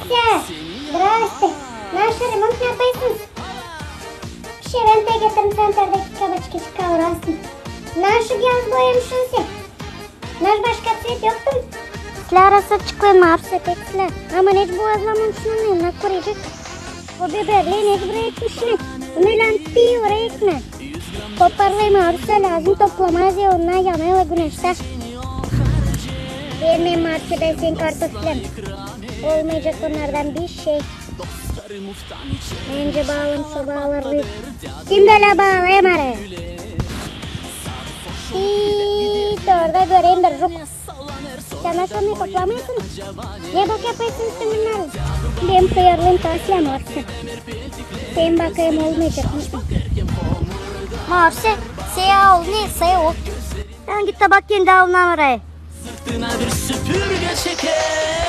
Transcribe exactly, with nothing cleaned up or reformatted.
Sä, здрасте. Naşı remont yapêrsınız? Şe, bän te getirdim, sän terdeki kabaçkı çıkarasın. Naşı beyaz boyamışın sä? Naşı başka цвет yoktu mu? Islää arası çıkıvêr, Marse, pek islää. Ama neçin boyazlamışın onu, ne kuruyacek? O biberlän neçin burayı ekmişin? Onu län pi orayı ekmää. Koparlêêr, Marse, lääzım toplamaa, zerä onnar yanêrlar güneştä. Vermeerim, Marse, bän senin kartoflän. Olmayacek onnardan bir şey. Bän baalêêrım sobaları. Kim bölä baalêêr? Hiç, orada görerim bir juk. Sän nasıl onu toplamêêrsın? Ne bak yapêrsın bütün bunnarı? Bän hıyarlıyım, taas lääzım olsun. Sän bakêrım olmayacek mı? Marse, sä o ne, sä o. Sän git da bak kendi alman orayı. Sırtına bir süpürge çeker.